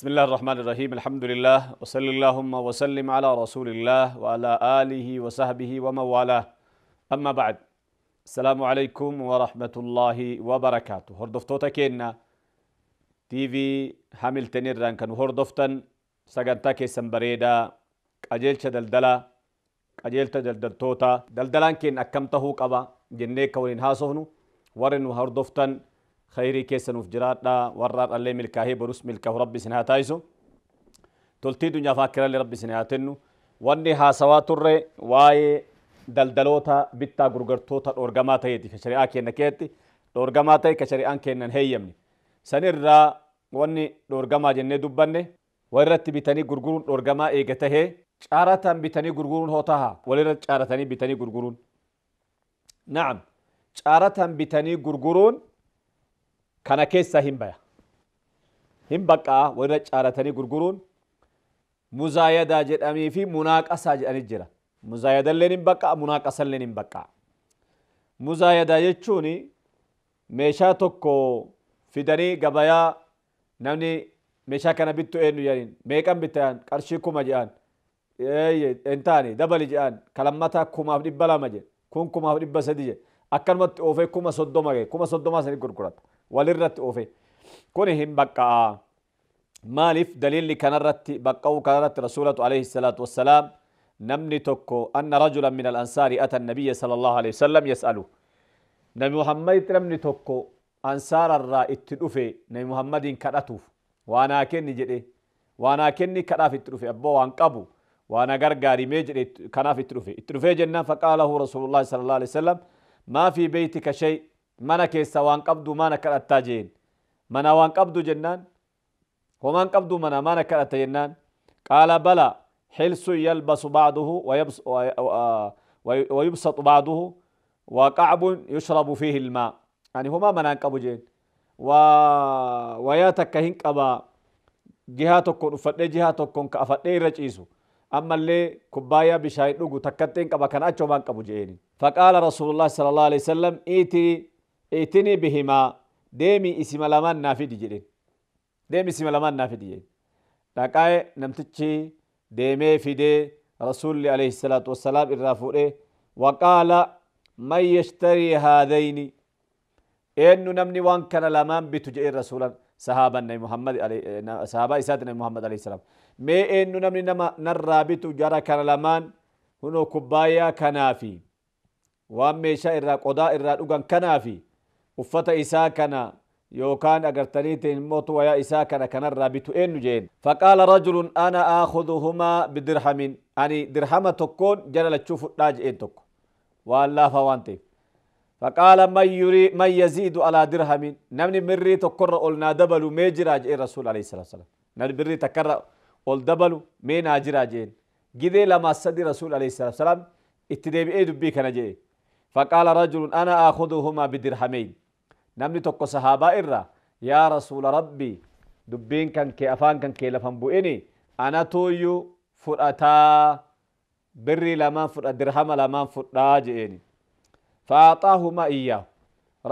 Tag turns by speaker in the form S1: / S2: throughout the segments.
S1: بسم الله الرحمن الرحيم. الحمد لله وصلى اللهم وسلم على رسول الله وعلى آله وصحبه ومن والاه. أما بعد، السلام عليكم ورحمة الله وبركاته. هردفتوتا كينا تي في هاملتن إران كانوا هردفتن سجنتا كيسن بريدا قجيلش دلدلا قجيلت دلدلتوتا دلدلان كين أكمته قبا جنة كولين هاسوهنو ورنو هردفتن خيري كيسن وفجراتنا ورر اللي ملكاه بروس ملكه ربي سنها تايسو تلتي دنيا فاكرة اللي ربي سنها تنو واني هاسوات الري واي دلدلوتا بيتا غرغرتوتا أورغماتا يدي كشريعة كينا كيتي أورغماتا كشريعة كينا هيمني سنرى واني أورغما جنة دبني ورت بتاني غرغرون أورغما إيجته شارة بتاني غرغرون هوتها ولرت شارة بتاني غرغرون. نعم شارة بتاني غرغرون kana keessa hin baya hin baqqaa warra caaratanii gurguruun muzaayadaa jedhamii fi munaaqasaa jedhanii jira. Muzaayadalleen hin baqqaa, munaaqasalleen hin baqqaa. Muzaayadaa jechuun meeshaa tokko fidanii gabayaa namni meeshaa kana bittu eenyu jedhaniin meeqan bittan qarshii 1000 jedhan hin taane dabali jedhan kalammataa 1200 jedhe kun 1300 jedhe akkanumatti oofee 30,000 ga'e 30,000 sanii gurgurata. Walirratti oofe kun hin baqqaa. Maaliif daliilli kanarratti baqqa'uu kanarratti rasuulatu alayhi salaatu wassalaam namni tokko anna rajulan min al-ansaari ata nabiyya sallallahu alayhi wasallam yas'alu nabi Muhammad namni tokko ansaararraa itti dhufe nabi Muhammadiin kadhatuuf waanaa kenni jedhe waanaa kenni kadhaaf itti dhufe abboo waan qabu waana gargaarimee jedhe kanaaf itti dhufe itti dhufee jennaan faqaalahu rasuulullahi sallallahu alayhi wasallam maa fi beytika shay mana keessa waan qabdu mana kadhattaa jeen mana waan qabdu jennaan homaan qabdu mana mana kadhatta jennaan qaala bala xilsu yalbasu ba'duhu ويبسط بعضه وقعب يشرب فيه الماء يعني هما manaan qabu jeen wayaa takka hin qabaa jihaa tokkoon uffadhee jihaa tokkoon ka afadhee irra ciisu ammallee kubbaayyaa bishaan dhugu takkatti hin qaba kana achi homaan qabu jeeni. Faqaala rasuulullahi sallallahu alaihi wasallam ائتني بهما ديمي اسم لمان نافدي جدين ديمي اسم لمان نافدي جدين دقاي نمتشي ديمي فيدي رسول عليه الصلاة والسلام الرافوري وقال من يشتري هذين إنه نمني وان كان لمان بتجئ الرسول صحابة النبي محمد عليه صحابة إساتنا محمد عليه السلام مي إنه نمني نما نرابط جرى كان لمان هنو كبايا كنافي وان meeshaa irraa qodaa irraa dhugan kanaafi uffata isaa kana yookaan agartaniitiin mootu wayaa isaa kana kanarraa bitu eenyu jeen. Faqaala rajulun ana aakhuduhumaa bidirhamin ani dirhama tokkoon jala lachuu fudhaa jeen tokko waan laafaa waan ta'eef. Faqaala man yaziidu alaa dirhamin namni birrii tokkorra ol naa dabalu mee jiraa jeen rasuul alayhi salaatu wasalaam namni birrii takkarra ol dabalu mee naa jiraa jeen gidee lamaa sadi rasuul alayhi salaatu wasalaam itti deebi'ee dubbii kana jee. فقال رجل أنا آخذهما بدرهمين نمني تقو صحابة إرّا يا رسول ربي دبين كان كي أفان كان كي لفن بوئني أنا تويو فرأتا بري لما فرأ درهم لما فرأ جئني فأعطاهما إياه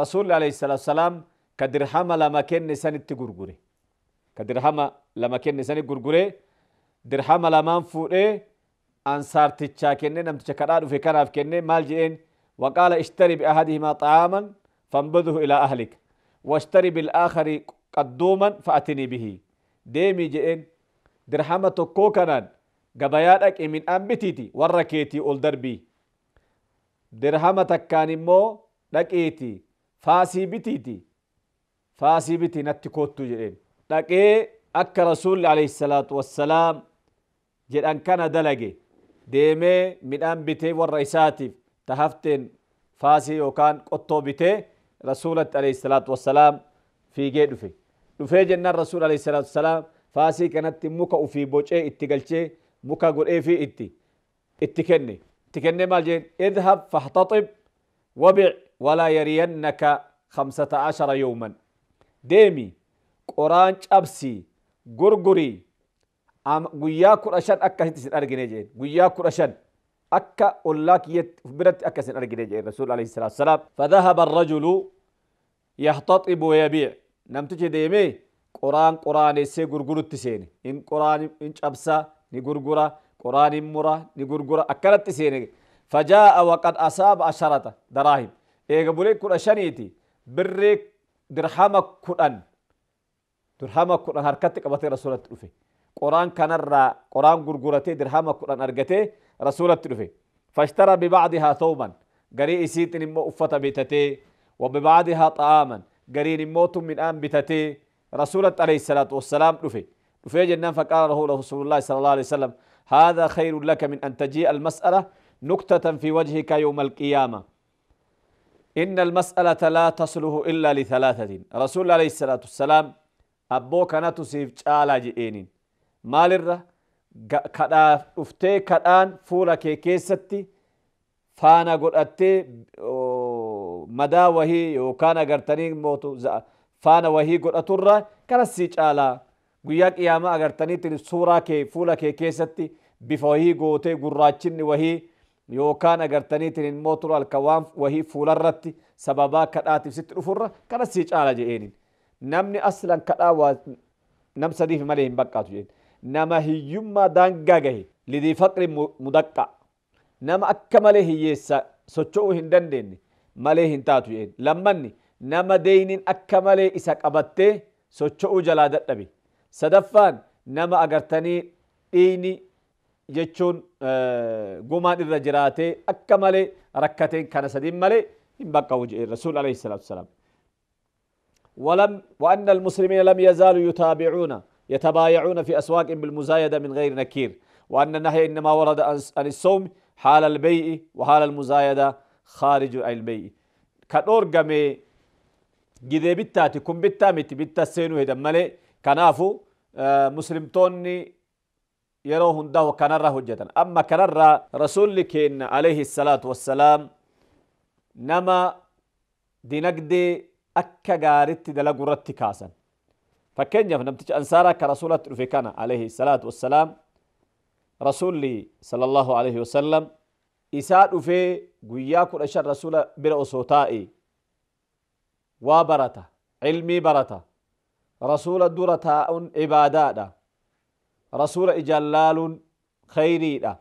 S1: رسول عليه الصلاة والسلام كدرهم لما كن سنة تغرغري كدرهم لما كن سنة غرغري درهم لما فرأ أنصار تشا كن نمتشا كرادو في كناف كن مال جئن وقال اشتري بأحدهما طعاما فانبذه إلى أهلك واشتري بالآخر قدوما فأتني به ديمي جئن درحمة كوكنان قبياتك من أمبتيتي وركيتي أول دربي درحمة كان مو لكيتي فاسي بتيتي فاسي بتي نتكوتو جئن لكي أك رسول عليه الصلاة والسلام جئن كان دلقي ديمي من أمبتي والرئيساتي تهفتن فاسي يوكان قطو بته رسولة عليه الصلاة والسلام في جي دفي دفي جنة الرسول عليه الصلاة والسلام فاسي كانت مكا وفي بوجه اتقلشي مكا قول ايه في اتي اتكني اتكني مال جين اذهب فاحتطب وبع ولا يرينك 15 يوما ديمي قران أبسي غرغري guyyaa 15 akka itti argine jeen guyyaa 15 akka ollaa kiyyatti biratti akka isin argine jeen rasuul alayhi salaatu wasalaam. فذهب الرجل يحتطب ويبيع namtichi deemee Qoraan qoraanessee gurgurutti seene. In qoraan in cabsa ni gurgura, qoraan in mura ni gurgura, akkanatti seene. Fajaa'a waqad asaaba asharata daraahim. Eega bulee 15ti birree dirhama 10, dirhama 10 harkatti qabatee rasuulatti dhufe. Qoraan kanarraa qoraan gurguratee dirhama 10 argatee rasuulatti dhufe. Fashtara bibacdihaa thawban, garii isiitiin immoo uffata bitatee, wabibacdihaa xa'aaman, gariin immootu midhaan bitatee rasuulatti alayhi salaatu wassalaam dhufe. Dhufee jennaan faqaala lahu rasuulullaahi sallallahu alayhi wasallam haadha khayrun laka min an tajii'a almas'ala nuktatan fi wajhika yawma alqiyaama. إن المسألة لا تصلح إلا لثلاثة. رسول عليه الصلاة والسلام أبو كانت سيف جالا جئينين. مال الرا كدا أفتي كدان فولا كي كيستي فانا قد أتي مدا وهي وكان أغرتني موتو فانا وهي قد أترى كان سيج آلا قياك إياما أغرتني تن سورة كي فولا كي كيستي بفوهي قوتي قراتشن وهي يوكان أغرتني تن موتو الكوام وهي فولا الرتي سببا كداتي ست أفرة كان سيج آلا جئينين. نمني أصلا كدا نم سديف مليهم بقاتو جئين. نما هيوما دانغاغه لذي فقر مدقع نما أكمله هيسا سوچو هندن دين مالي هنتاتو جئين. لمني نما دينين أكمله إساك أبتي سوچو جلادت نبي. سدفان نما أغرتني ديني جتشون قمان الرجراتي أكمله ركتين كان سدين مالي إن بقوا جئين رسول عليه الصلاة والسلام. وأن المسلمين لم يزالوا يتبايعون في أسواق بالمزايدة من غير نكير، وأن النهي إنما ورد عن الصوم حال البيع وحال المزايدة خارج البيع. كدور قمي جذي بتاتي كم بتامتي بتاسينو هيدا مالي كنافو مسلمتوني يروهن ده وكنره هجة. أما كنره رسول لكن عليه الصلاة والسلام نما دينقدي أكا غارت دلقو رتي كاسا. فكين نمتج أنصارا كرسولة رفيكانا عليه الصلاة والسلام رسول لي صلى الله عليه وسلم إساء في قياك الأشار رسول برأسوتائي وبرتا علمي برتا رسول درتا عباداتا رسول إجلال خيري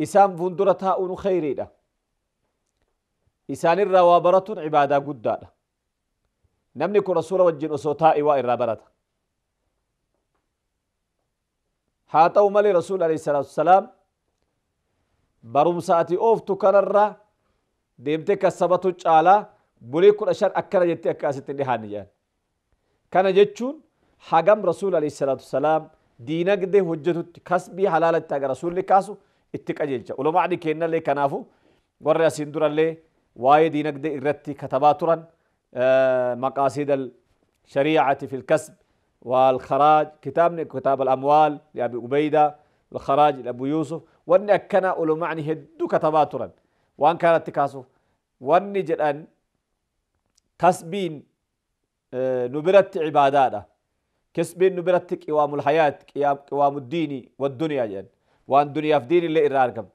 S1: إسام فندرتا خيري إسان الروابرة عبادة قدادة. نمني كل رسول وجن أسوتائي وإرابرتا هاتو مالي رسول عليه الصلاة والسلام بروم ساعتي أوفتو كنرة ديمتك السبتو جالا بولي كل أشار أكرا جتي أكاست اللي جان. كان جتشون حقم رسول عليه الصلاة والسلام دينك ده هجتو كسبي حلالة تاق رسول لكاسو اتك أجلجا ولو معني كينا اللي كنافو ورأسين دورا اللي واي دينك ده إرتي كتباترا مقاصد الشريعة في الكسب والخراج كتابنا كتاب الأموال لأبي أبيدة والخراج لأبو يوسف وأن أكنا أولو معني هدو كتباترا وأن كانت تكاسو وأن جدًا كسبين نبرت عبادانا كسبين نبرت قوام الحياة قوام الدين والدنيا جن وأن دنيا في دين اللي إراركم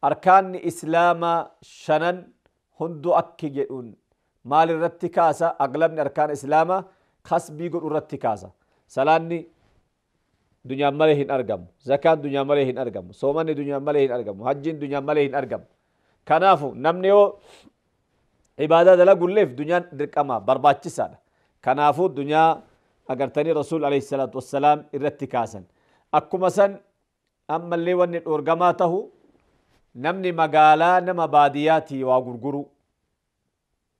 S1: أركان إسلام شنن هندو أكي جدون مال الرتكاسة أغلبنا أركان إسلام خصبي قل الرتكاسة سلاني دنيا مليهن أرقم زكاة دنيا مليهن أرقم صومني دنيا مليهن أرقم حجين دنيا مليهن أرقم كنافو نمنيو عبادة دلا قل ليف دنيا درقما برباتشسا كنافو دنيا أقرتني رسول عليه الصلاة والسلام الرتكاسا أكما سن أما اللي ونن أرقماته نمني مقالا نما بادياتي وغرغرو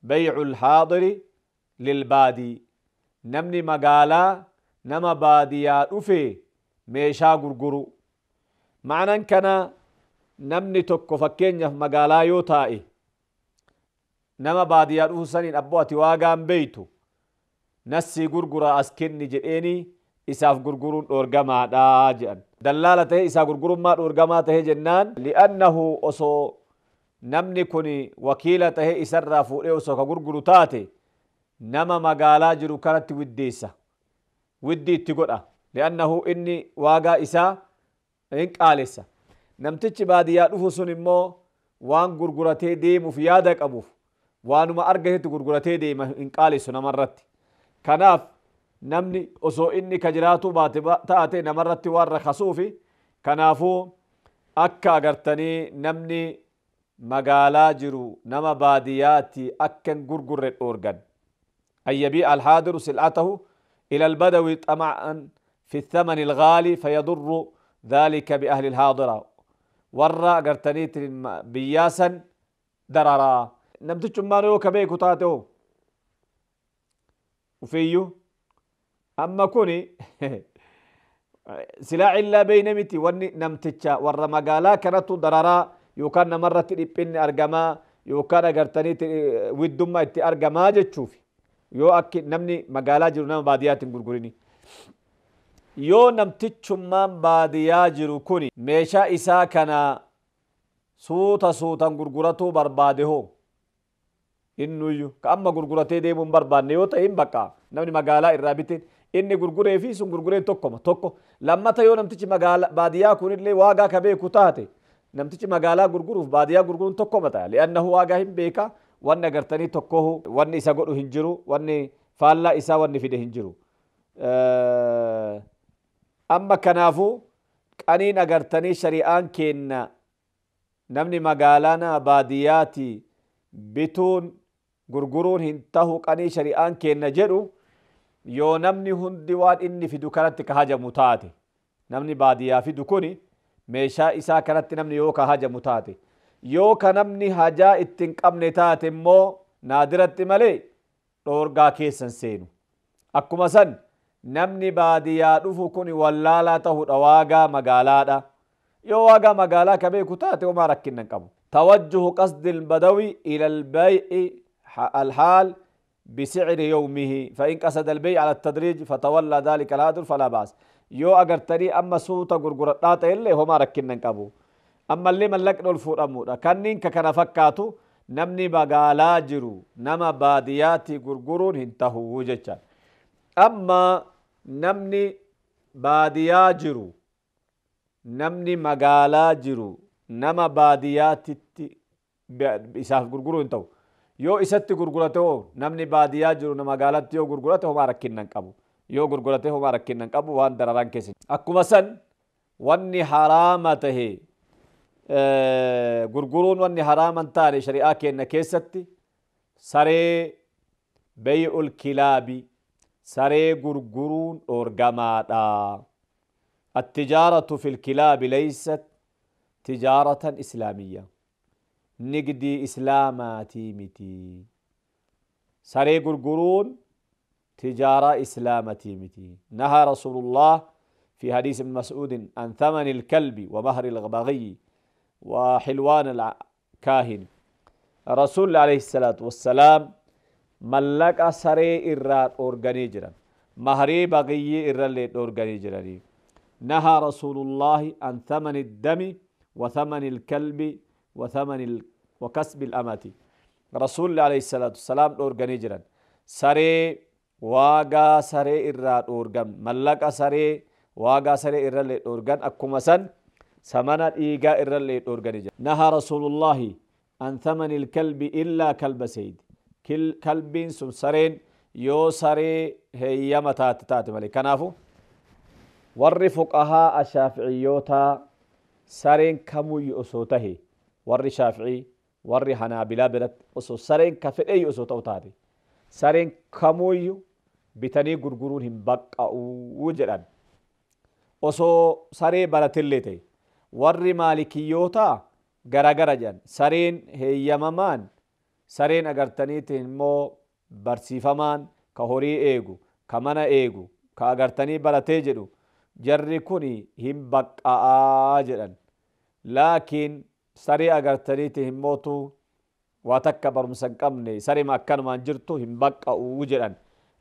S1: بيع الحاضر للبادي نمني مقالا نما باديات وفي ميشا غرغرو معنى كان نمني توكو فكينيا في مقالا يوتائي نما باديات وسنين أبواتي واقام بيتو نسي غرغرا أسكني جئيني إساف غرغرون أورغما داجئن دلالته إسا غرغرون ما أورغما تهي جنان لأنه أصو نمني كوني وكيلته إسر فوقه أصو كغرغرو تاتي نما مقالا جرو كانت وديسا ودي تقول لأنه إني واقع إسا إنك آلسا نمتج باديات أفسون إمو وان غرغرتي ديمو في يادك أبوف وانو ما أرقهت غرغرتي ديمو إنك آلسو نمرت. Kanaaf namni osoo inni ka jiraatuu baate taate namarratti waan rakasuufi kanaafuu akka agartanii namni magaalaa jiru nama baadiyaatti akka hin gurgurre dhoorgan. أن يبيع الحاضر سلعته إلى البدوي طمعا في الثمن الغالي فيضر ذلك بأهل الحاضرة. ورا أغرتنيت بياسا دررا نمتج مانو كبيكو تاتو وفيو أما كوني سلاع إلا بين متي وني نمتجا ورا مقالا كانت دررا يوكان مرة تلبين أرقما يوكان أغرتنيت ودما إتي أرقما جتشوفي yoo akki namni magaalaa jiru nama baadiyyaatti hin gurgurini. Yoo namtichummaan baadiyyaa jiru kuni meeshaa isaa kana suuta suutan gurguratuu barbaade hoo innuyyuu ka amma gurguratee deemuu hin barbaanne yoo ta'e hin baqqaa namni magaalaa irraa biteen inni gurguree fi sun gurgureen tokkoma tokko. Lammata yoo namtichi magaalaa baadiyyaa kunillee waagaa ka beeku taate namtichi magaalaa gurguruuf baadiyyaa gurguruun tokkoma ta'a. Li'annahu waagaa hin beekaa. Wanni agartanii tokkohu wanni isa godhu hin jiru, wanni faallaa isaa wanni fide hin jiru. Amma kanaafuu qaniin agartanii shari'aan kenna namni magaalaa baadiyyaati bituun gurguruun hin tahu qanii shari'aan kenna jedhu yoo namni hundi waan inni fidu kanatti ka hajamu taate namni baadiyyaa fidu kuni meeshaa isaa kanatti namni yoo ka hajamu taate yoo ka namni hajaa itti hin qabne taate immoo naadiratti malee dhoorgaa keessan seenu. Akkuma san namni baadiyyaa dhufu kun wallaalaa ta'uudha waagaa magaalaadha. Yoo waagaa magaalaa ka beeku taate homaa rakkinna hin qabu. Tawajjuhu qasdi albadawi ila albay'i alhaal بسعر يومه فإن قصد البيع على التدريج فتولى ذلك الهادر فلا بأس. yoo agartanii amma suuta gurguradhaa ta'ellee homaa rakkinna hin qabu. Ammallee mallaqni ol fuudhamuudha. Kanniin ka kana fakkaatu namni magaalaa jiru nama baadiyyaatti gurguruun hin tahu jecha. Amma namni baadiyyaa jiru namni magaalaa jiru nama baadiyyaatti isaaf gurguruu hin ta'u. Yoo isatti gurgurate hoo namni baadiyyaa jiru nama magaalatti yoo gurgurate homaa rakkinna hin qabu. Yoo gurgurate homaa rakkinna hin qabu waan dararaan keessa. Akkuma san wanni haraama tahe gurguruun wanni haraama hin taane shari'aa keenya keessatti saree bay'ul kilaabi saree gurguruun dhoorgamaadha. التجارة في الكلاب ليست تجارة إسلامية. نقدي إسلاماتي متي سري غرغرون تجارة إسلامتي متي. نهى رسول الله في حديث ابن مسعود عن ثمن الكلب ومهر البغي وحلوان الكاهن. رسول عليه الصلاة والسلام ملك سري إرات أورغاني جرا مهري بغي إرات أورغاني جرا. نهى رسول الله عن ثمن الدم وثمن الكلب وثمن وكسب الأمة. رسول عليه الصلاة والسلام أورغاني جرا سري واغا سري إرات أورغان ملك سري واغا سري إرات أورغان أكما سن سمنا إيغا إرات أورغاني جرا. نهى رسول الله عن ثمن الكلب إلا كلب سيد. كلب سم سرين يو سري هي متات تات ملي. كنافو warri fuqahaa shaafi'iyyoota sareen kamuyyu osoo tahe warri shaafi'ii warri hanaabilaa biratti osoo sareen ka fedheeyyu osoo ta'u taate sareen kamuyyu bitanii gurguruun hin baqqa'uu jedhan. Osoo saree baratillee ta'e warri maalikiyyoota garagara jedhan sareen heeyyamamaan sareen agartaniitiin immoo barsiifamaan ka horii eegu ka mana eegu ka agartanii baratee jedhu jarri kuni hin baqqa'aa jedhan. Laakiin saree agartaniitiin himmootu waa takka barumsa hin qabne saree akkanumaan jirtu hin baqqa'uu jedhan.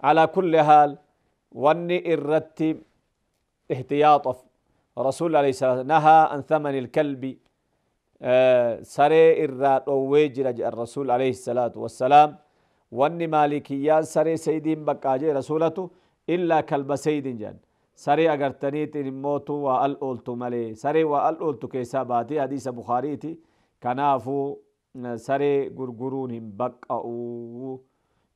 S1: Alaa kulli haal wanni irratti ihtiyaaxaf rasuulli alayhi salaatu nahaa an thamani ilkalbi saree irraa dhoowwee jira jedhan rasuulli alayhi salaatu wassalaam. Wanni maalikiyyaan saree saydiin baqqaa jedhe rasuulatu illaa kalba saydin jedhan. Saree agartaniitiin immootu waa al ooltu malee saree waa al ooltu keessaa baatee hadiisa Bukaariiti. Kanaafuu saree gurguruun hin baqqa'uu.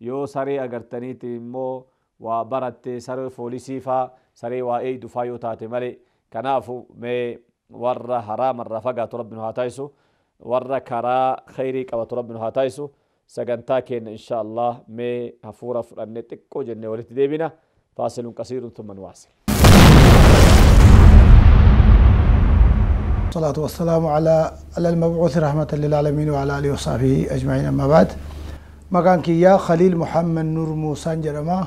S1: Yoo saree agartaniitiin immoo Waa baratte saree foolisii faa saree waa eeydu faa yoo taate malee. Kanaafu mee warra haraamarraa fagaatu rabbi nu haa taasisu, warra karaa khayrii qabatu rabbi nu haa taasisu. Sagantaa keenya insha Allah mee hafuura fudhannee xiqqoo jennee walitti deebina. Faasilun qasiirun thumma nuwaasil.
S2: الصلاة والسلام على المبعوث رحمة للعالمين وعلى آله وصحبه أجمعين، أما بعد. مكان كيا خليل محمد نور موسى جرما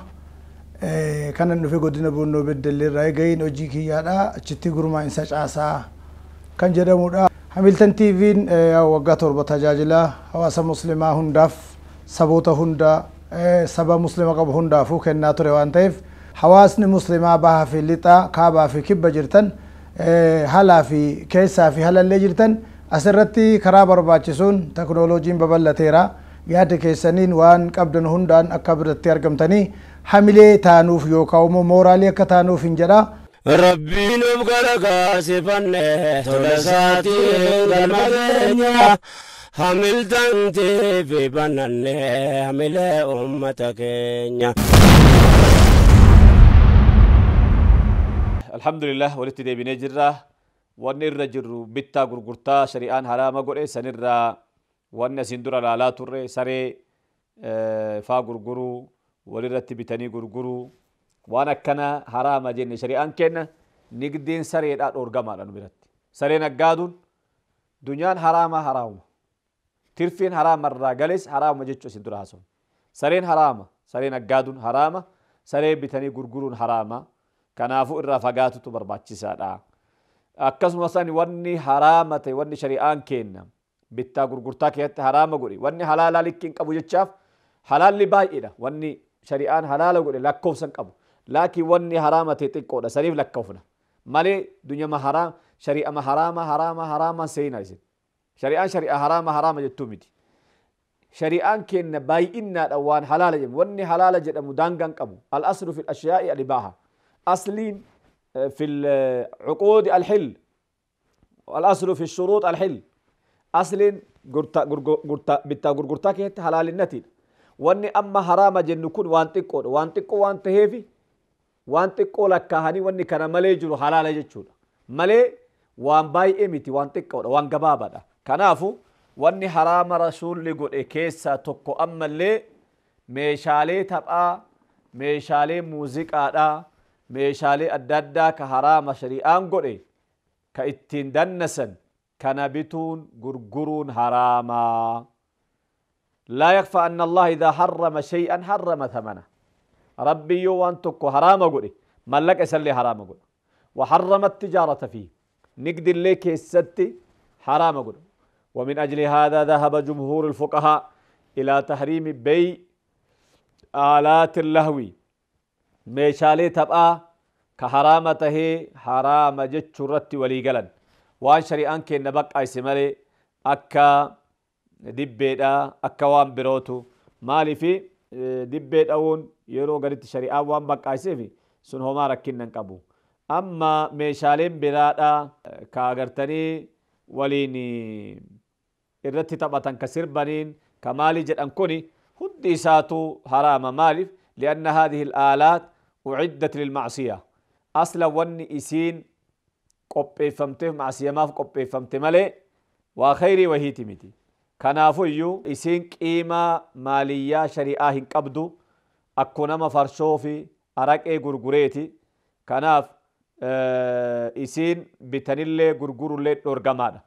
S2: كان نفي قدنا بونو بدل الراي وجي كيا لا تشتي غرما إنساج عسا كان جرمو دا هميلتن تيفين وقات وربطة جاجلا حواسا مسلمة هندف سبوتا هندا سبا مسلمة قب هندا فوك الناتوري وانتيف حواسن مسلمة بها في الليتا كابا في كبا جرتن هلا في كيسا في هلا اللي جرتن أسرتي كرابر برباچسون تكنولوجين ببلتيرا yaada keessaniin waan qabdan hundaan akka biratti argamtanii hamilee taanuuf yookaan immoo mooraalii akka taanuuf hin jedha.
S3: Rabbiin of gargaarsifanne tola isaatiin galma keenya hamiltantii fi bananne hamilee uummata keenya.
S1: Alhamdulillah walitti deebinee jirra. Wanni irra jirru bittaa gurgurtaa shari'aan haraama godhe sanirraa wanni asiin dura laalaa turre saree faa gurguruu walirratti bitanii gurguruu waan akkana haraama jenne. Shari'aan kenna nigdiin sareedhaa dhoorgamaadha nu biratti. Sareen aggaaduun dunyaan haraama haraamuma, tirfiin haraamarraa gales haraamuma jechuu asiin dura haasofne. Sareen haraama, sareen aggaaduun haraama, saree bitanii gurguruun haraama. Kanaafuu irraa fagaatutu barbaachisaadha. Akkasumas wanni haraama ta'e wanni shari'aan kenna bittaa gurgurtaa keessatti haraama godhe wanni halaalaa likki hin qabu jechaaf halaalli baay'eedha. Wanni shari'aan halaala godhe lakkoofsa hin qabu, laakiin wanni haraama ta'e xiqqoodha, saniif lakkoofna malee dunyama haraam shari'ama haraama haraama haraama seenaa isin shari'aan shari'a haraama haraama jettuu miti. Shari'aan kenna baay'innaadha waan halaala jedhamu. Wanni halaala jedhamu daangaa hin qabu. Al-aslu fi al-ashyaa'i al-ibaaha, asliin fi al-cuquudi al-hil, al-aslu fi shuruut al-hil. Asliin bittaa gurgurtaa keessatti halaalinatiidha. Wanni amma haraama jennu kun waan xiqqoodha. Waan xiqqoo waan ta'eef waan xiqqoo lakkaa'anii wanni kana malee jiru halaala jechuudha. Malee waan baay'ee miti, waan xiqqoodha, waan gabaabaadha. Kanaafu wanni haraama rasuulli godhe keessaa tokko ammallee meeshaalee taphaa, meeshaalee muuziqaadhaa, meeshaalee adda addaa ka haraama shari'aan godhe ka ittiin dannasan kana bituun gurguruun haraamaa. لا يخفى أن الله إذا حرم شيئا حرم ثمنه. ربي يو وان تكو حرام قولي ملك إسلي حرام قولي وحرم التجارة فيه نقد اللي كيستي حرام قولي. ومن أجل هذا ذهب جمهور الفقهاء إلى تحريم بيع آلات اللهو ميشالي تبقى كحرامته حرام جتشرت وليقلا وان شريان كي نبقى ايسمالي أكا دبيدا أكا وان بروتو مالي في دبيد أون يرو قريت شريان وان بقى ايسيفي سن هما ركينا نقبو. أما ميشالين برادا كاغرتني وليني irratti taphatan ka sirbaniin ka maali jedhan kuni hundi isaatu haraama. Maaliif? Lianna haadihi alaalaat uciddat lilmacsiya. Asla wanni isiin qopheeffamteef macsiyamaaf qopheeffamte malee waa khayrii wahiiti miti. Kanaafu iyyuu isiin qiimaa maaliyyaa shari'aa hin qabdu, akko nama farshoo fi araqee gurgureeti. Kanaaf isiin bitanillee gurgurullee dhorgamaadha.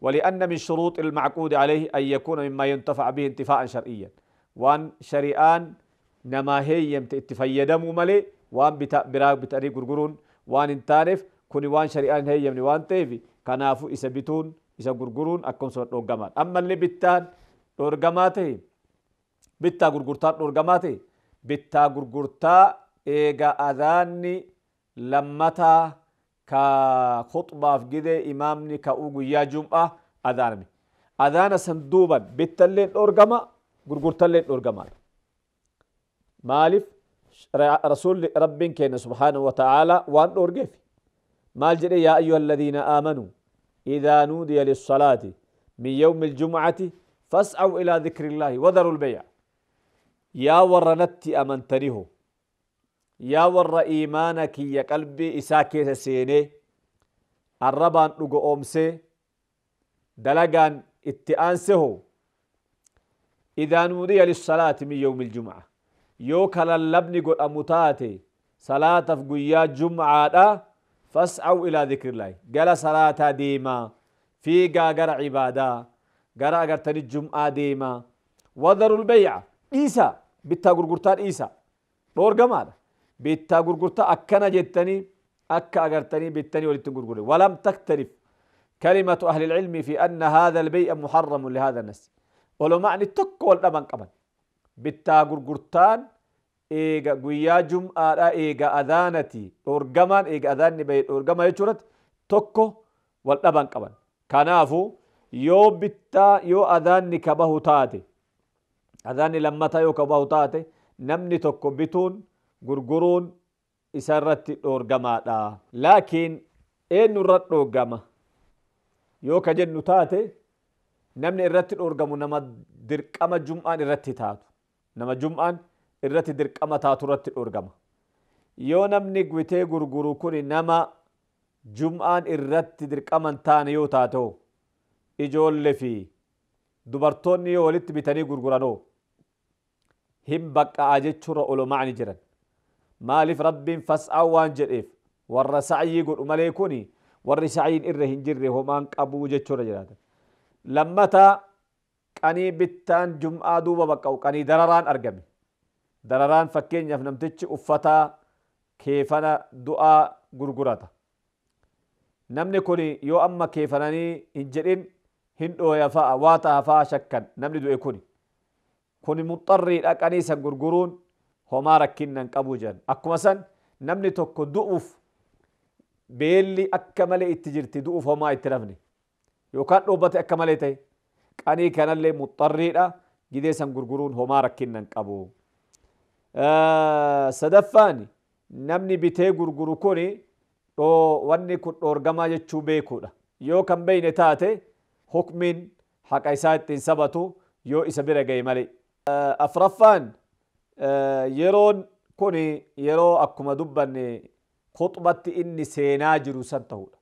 S1: ولأن من شروط المعقود عليه أن يكون مما ينتفع به انتفاعا شرعيا. وان شريان نما هي يتفيدمو ملي وان برا بتاري غرغرون وان انتانف كوني وان شريان هي يمني وان تيفي كنافو إسبتون إسا غرغرون أكون سوى دورغمات. أما اللي بتان دورغماته بتا غرغرتا دورغماته بتا غرغرتا إيغا أذاني لمتا كخطبة في جده إمامني كأوغو يا جمعة أذانمي أذان صندوبا بتلين أورجما غرغرتلين أورجما. مالف رسول ربين كان سبحانه وتعالى وان أورجف مال جري يا أيها الذين آمنوا إذا نودي للصلاة من يوم الجمعة فاسعوا إلى ذكر الله وذروا البيع. يا ورنتي أمنتنيه Yaa warra iimaana kiyya qalbii isaa keessa seenee arrabaan dhugo oomsee dalagaan itti aanseho idaa nuudiya lissalaati min yawmi iljumca yoo kalallabni godhamu taate salaataf guyyaa jumcaadha fas'aw ilaa dhikrillahi gara salaataa deemaa fiigaa gara cibaadaa gara agartanii jum'aa deemaa wadaru lbeyca dhiisa bittaa gurgurtaa dhiisa dhoorgamaadha bittaa gurgurtaa akkana jettanii akka agartanii bittanii walitti gurgure walam taktalif كلمة أهل العلم في أن هذا البيع محرم لهذا الناس ولو معني تك والأبن قبل بتا غرغرتان إيغا قويا جمعة إيغا أذانتي أورغمان إيغا أذاني بيت أورغما يشورت تكو والأبن قبل كنافو يو بتا يو أذاني كبهو تاتي أذاني لما تايو كبهو تاتي نمني تكو بتون غرغرون إسارتي أورغما لكن إيه نرد أورغما yoo ka jennu taate namni irratti dhoorgamu nama dirqama jum'aan irratti taatu nama jum'aan irratti dirqama taatu irratti dhoorgama yoo namni bitee gurguru kun nama jum'aan irratti dirqama hin taane yoo taate ijoollee fi dubartoonni yoo walitti bitanii gurguranoo hin baqqa'a jechuurra oloma'ani jiran maaliif rabbiin fas'aa waan jedheef warra sa'yii godhu malee kuni warri sa'iin irra hin jirre homaan qabuu jechuudha jiraatan. Lammataa qanii bittaan jum'aa duuba baqqa'u qanii dararaan argame. Dararaan fakkeenyaaf namtichi uffata keefana du'aa gurgurata. Namni kun yoo amma keefananii hin jedhin hin dhooya fa'a waa ta'a fa'a shakkan namni du'e kuni. Kuni muxxarriidha qanii san gurguruun homaa rakkinnan qabu jedhan. Akkuma san namni tokko du'uuf beelli akka malee itti jirti du'uuf homaa itti rafne yookaan dhoobbate akka malee ta'e qanii kanallee muxxarriidha gidee san gurguruun homaa rakkinnan qabu. Sadaffaan namni bitee gurguru kuni wanni kun dhoorgamaa jechuu beekuudha. Yoo kan beeyne taate hukmiin haqa isaa ittiin sabatu yoo isa bira ga'e malee. Afraffaan yeroon kuni yeroo akkuma dubbanne خطبتي إني سيناجر سنتهودا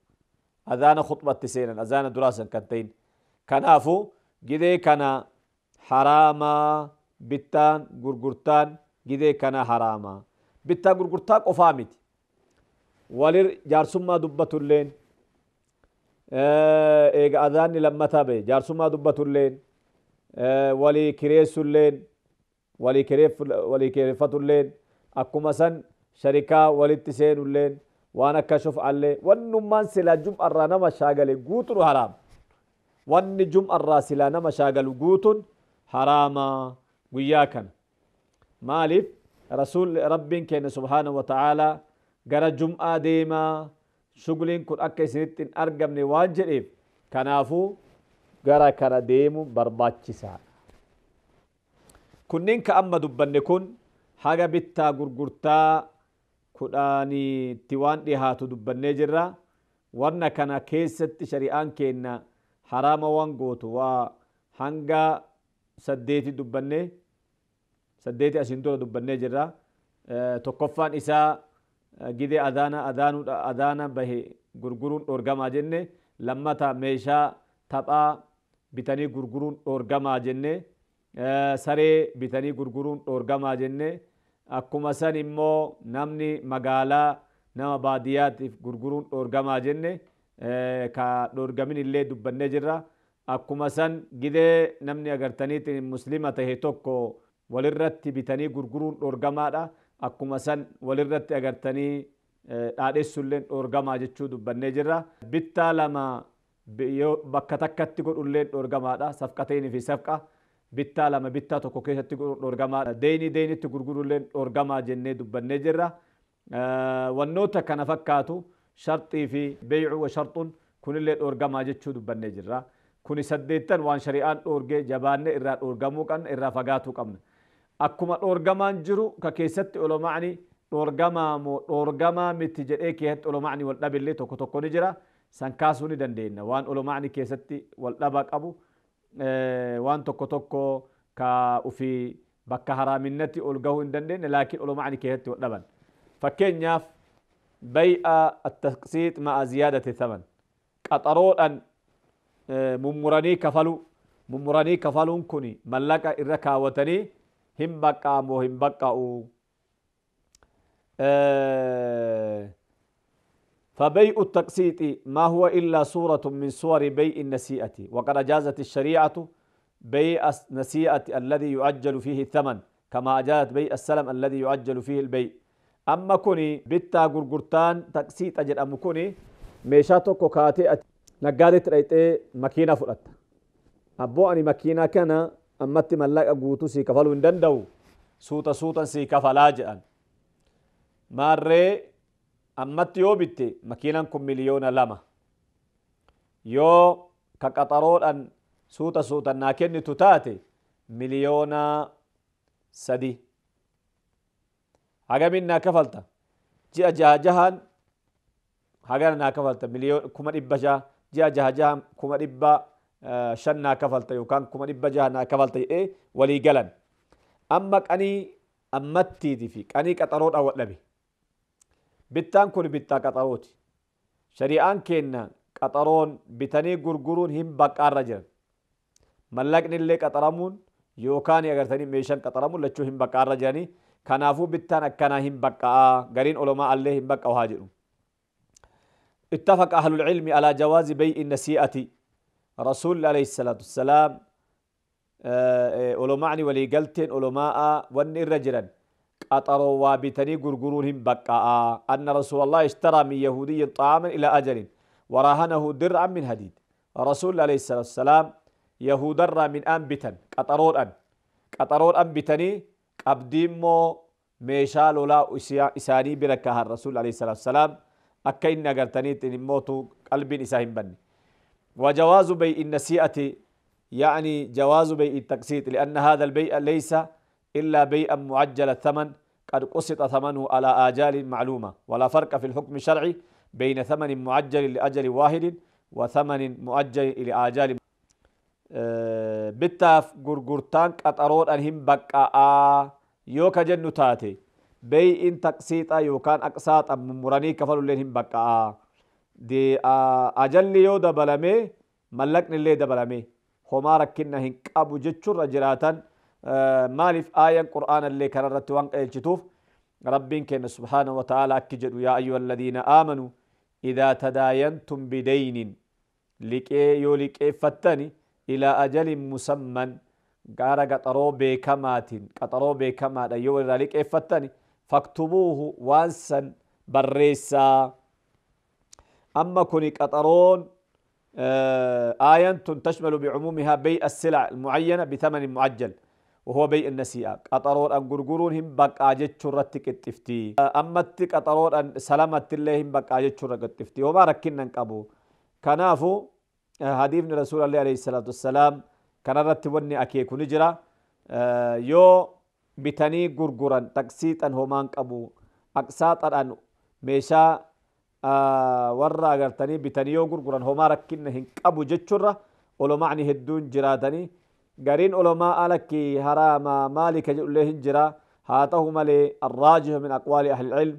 S1: أذان خطبتي سينا أذان دراسة كنتين كنافو جدي كان حراما بتان غرغرتان جدي كان حراما بتان غرغرتان قفامت ولر جارسما دبتولين إيغ أذان لما تابي جارسما دبتولين ولي كريسولين ولي كريف ولي كريفتولين أكما سن شركة ولتسين ولين وانا كشف عليه ونمان سلا جمع الرانا ما شاغل قوتن حرام ون جمع الراسلا نما شاغل قوتن حراما وياكن مالف رسول رب كان سبحانه وتعالى غرا جمعة ديما شغلين كن أكي سنتين أرقمني وانجريف كنافو غرا كرا ديمو برباتشسا كنين كأما دبنكن حاجة بتا غرغرتا kudhaanii itti waan dhihaatu dubbannee jirra. Warna kana keessatti shari'aan keenna haraama waan gootu waa hanga saddeeti dubbannee saddeeti asiin dura dubbannee jirra. Tokkoffaan isaa gidee adaana adaanuudha adaana bahe gurguruun dhoorgamaa jenne lammata meeshaa taphaa bitanii gurguruun dhoorgamaa jenne saree bitanii gurguruun dhoorgamaa jenne akkuma san immoo namni magaalaa nama baadiyyaatiif gurguruun dhoorgamaa jenne ka dhoorgamin illee dubbannee jirra. Akkuma san gidee namni agartaniitiin muslima tahe tokko walirratti bitanii gurguruun dhoorgamaadha. Akkuma san walirratti agartanii dhaadheessulleen dhoorgamaa jechuu dubbannee jirra. Bittaa lama bakka takkatti godhulleen dhoorgamaadha. Safqateenii fi safqa. Bittaa lama bittaa tokko keessatti godhuun dhoorgamaadha. Deynii deynitti gurgurulleen dhoorgamaa jennee dubbannee jirra. Wannoota kana fakkaatu sharxii fi beey'uu wa sharxuun kunillee dhoorgamaa jechuu dubbannee jirra. Kuni saddeettan waan shari'aan dhoorgee jabaannee irraa dhoorgamuu qabna irraa fagaatuu qabna. Akkuma dhoorgamaan jiru ka keessatti oloma'ni dhoorgamaa moo dhoorgamaa miti jedhee keessatti oloma'ni wal dhabillee tokko tokko ni jira. San kaasuu ni dandeenya. Waan oloma'ni keessatti wal dhaba qabu waan tokko tokko ka ufii bakka haraaminatti ol gahuu hin dandeenye laakiin oloma'ni keessatti wal dhaban. Fakkeenyaaf bay'a attaqsiix ma'a ziyaadati thaman qaxaroodhan mummuranii kafalu mummuranii kafaluun kun mallaqa irra kaawwatanii hin baqqa'amoo hin baqqa'u. فبيع التقسيط ما هو إلا صورة من صور بيع النسيئة، وقد أجازت الشريعة بيع النسيئة الذي يعجل فيه الثمن كما أجازت بيع السلم الذي يعجل فيه البيع. أما كوني بيتا غرغرتان تقسيط أجل أم كوني ميشاتو كوكاتي نقادت رأيتي مكينة فرات أبو أني مكينة كان أمتي ملاك أقوتو سي كفلو اندندو سوتا سوتا سي كفلاجأ ماري أمتي يو بيتي مكينة كم 2,000,000 يو كقطرون أن سوتا سوتا ناكني تتاتي 3,000,000 هاجمين ناكفلتا جاء جها جهان هاجنا ناكفلتا 1,500,000 جاء جها جهان 500,000 ناكفلتا يوكان 500,000 ناكفلتا إيه ولي قلن. أما أني أمتي دي فيك أني قطرون أو نبي بيتان كل بيتا قطروتي شريعان كينا قطرون بتاني غرغرون هم بقى الرجل ملقني اللي قطرمون يوكان يغرتني ميشان قطرمون لچو هم بقى الرجاني كنافو بيتان أكنا هم بقى غرين علماء الله هم بقى وهاجرون. اتفق أهل العلم على جواز بيع النسيئة. رسول عليه الصلاة والسلام علماء ولي قلتين علماء ون الرجلا قطروا وابتني غرغرونهم بقى أن رسول الله اشترى من يهودي طعاما إلى أجل وراهنه درعا من حديد. رسول عليه الصلاة والسلام يهود من أن بتن قطرون أن بتني قبديمو ميشالو لا إساني بركها الرسول عليه الصلاة والسلام أكين قرتني تنموتو قلب إساهم بني. وجواز بيع النسيئة يعني جواز بيع التقسيط لأن هذا البيع ليس إلا بيعا معجل الثمن قد قسط ثمنه على آجال معلومة، ولا فرق في الحكم الشرعي بين ثمن معجل لأجل واحد وثمن مؤجل لآجال. بتاف غرغرتان قطرون أنهم بقاء يوكا جنو تاتي بيع تقسيط يوكان أقساط مراني كفلوا لهم بقاء دي أجل يو دبلمي ملكني اللي دبلمي هما ركنا هنك أبو جتشر رجلاتا مالف آية القرآن اللي كررت وان الشتوف ربين كان سبحانه وتعالى أكجد يا أيها الذين آمنوا إذا تداينتم بدين لكي يولك فتني إلى أجل مسمى قال قطرو بكمات قطرو بكمات أيها لك فتني فاكتبوه وانسا بريسا. أما كوني قطرون آية تشمل بعمومها بيع السلع المعينة بثمن معجل وهو بيع النسيئة. قطرون أن غرغرون هم بقى جتشرة التفتي أما قطرون أن سلامة الله هم بقى جتشرة التفتي وما ركنا نقبو كنافو حديث رسول الله عليه الصلاة والسلام كان رتبني أكيكو نجرة يو بتني غرغران تقسيطا هما نقبو أقساطا أن ميشا warra agartanii bitanii yoo gurguran homaa rakkinna hin qabu jechuurra oloma'ni hedduun jiraatanii gariin olomaa alakki haraama maalika jedhullee hin jira. Haa ta'u malee arraajihu min aqwaali ahli ilm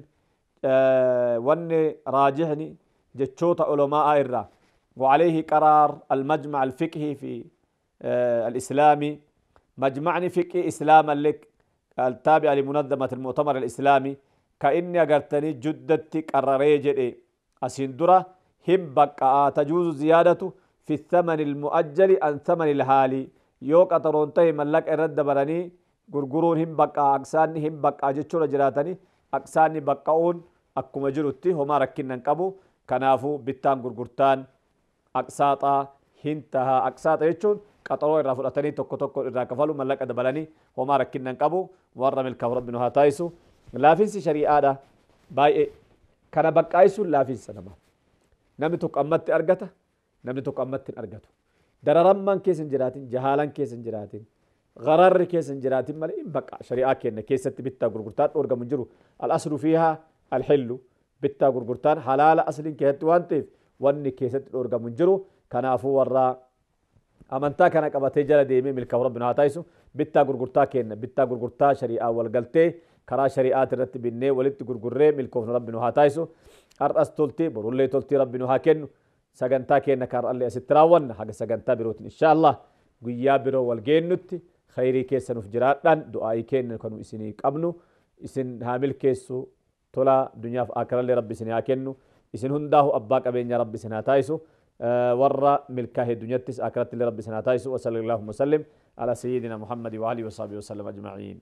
S1: wanni raajihni jechoota olomaa irraa وعليه قرار المجمع الفقهي في الإسلامي مجمعني فقهي إسلام لك التابع لمنظمة المؤتمر الإسلامي كإني أغرتني جدتي قرري جدي أسندرة هم بقى تجوز زيادة في الثمن المؤجل عن ثمن الحالي يو قطرون تهي ملك إرد براني غرغرون هم بقى أقساني هم بقى جتشورة جراتني أقساني بقاون أكما جرتي هما ركنا نقبو كنافو بيتان غرغرتان أقساطا هنتها أقساطا يجون قطرو إرى فرأتني توكو توكو إرى كفالو ملك أدبلاني هما ركنا نقبو ورم الكفر ربنا هاتايسو laafinsi shari'aadha baay'ee kana baqqaayisuun laafinsa namaa. Namni tokko ammatti argata, namni tokko ammatti hin argatu. Dararammaan keessa hin jiraatin, jahaalaan keessa hin jiraatin, gararri keessa hin jiraatin malee hin baqa. Shari'aa keenya keessatti bittaa gurgurtaan dhoorgamu hin jiru. Al-aslu fiihaa al-hillu bittaa gurgurtaan halaala asliin keessatti waan ta'eef wanni keessatti dhoorgamu hin jiru. Kanaafuu warra amantaa kana qabatee jala deemee milkaa'u rabbi nu haa taasisu. Bittaa gurgurtaa keenya bittaa gurgurtaa shari'aa wal galtee Karaa shari'aati irratti binnee walitti gurgurree milkoofnu Rabbi nu haa taasisu. Har'as toltii borullee toltii Rabbi nu haa kennu. Sagantaa keenya kaar'allee asitti raawwanna haga sagantaa birootiin insha Allah guyyaa biroo wal geennutti khayrii keessa nuuf jiraadhaan du'aa'ii keenya kanu isinii qabnu isin haa milkeessu tola dunyaaf akirallee Rabbi isin haa kennu isin hundaahu abbaa qabeenyaa Rabbi isin haa taasisu warra milkaa'e dunyattis akirattillee Rabbi isin haa taasisu. Wa sallallahu wasallim ala sayyidina Muhammadi wa alihi wa sahbihi wa sallam ajma'iin.